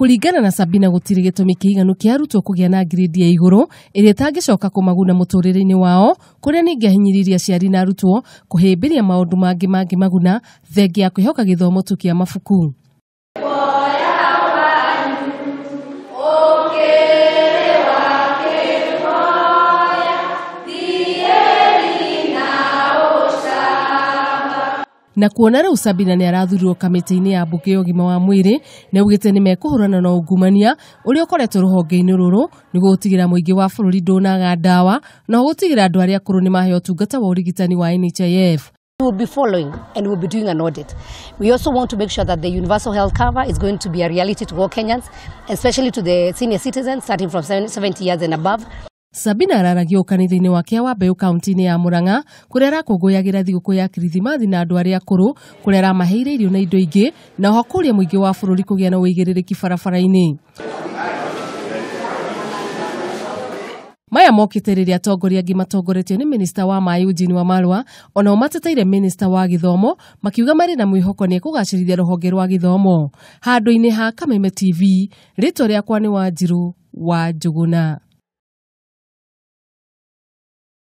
Kũringana na Sabina, gũtirĩ gĩtũmi kĩiganu kĩa arutwo kũgĩa na ngirĩndi ya igũrũ ĩrĩa ĩtangĩcoka kũmaguna mũtũrĩre-inĩ wao, kũrĩa ningĩ ahinyĩrĩirie aciari na arutwo kũhĩmbĩria maũndũ mangĩ mangĩmaguna thengia ya kwĩhoka gĩthomo tu kĩa mabuku. Na kuona rĩu Sabina nĩ arathurirwo kamĩtĩ-inĩ ya mbunge ya ũgima wa mwĩrĩ, nĩ augĩte nĩ mekũhũrana na ungumania ũrĩa ũkoretwo rũhonge-inĩ rũrũ nĩguo gũtigĩrĩra mũingĩ wa bũrũri ndũnaga ndawa na gũtigĩrĩra andũ arĩa akũrũ nĩ maheo ũtungata wa ũrigitani wa NHIF. We will be following and we will be doing an audit. We also want to make sure that the universal health cover is going to be a reality to all Kenyans, especially to the senior citizens starting from 70 years and above. Sabina araragia ũũ kanitha-inĩ wake wa Mbeũ kaunti-inĩ ya Murang'a, kũrĩa arakũngũyagĩra thigũkũ ya Kirithimathi na andũ arĩa akũrũ, kũrĩa aramaheire irio na indo ingĩ, na oho kũria mũingĩ wa bũrũri kũgĩa na ũigĩrĩrĩki barabara-inĩ. Maya mokĩte rĩrĩa atongoria angĩ matongoretio nĩ minista wa maĩ Eugene Wamalwa onao mateteire minista wa gĩthomo, makiuga marĩ na mwĩhoko nĩ ekũgacĩrithia rũhonge rwa gĩthomo. Handũ-inĩ ha Kameme TV, rĩtwa rĩakwa nĩ Wanjirũ wa Njũgũna.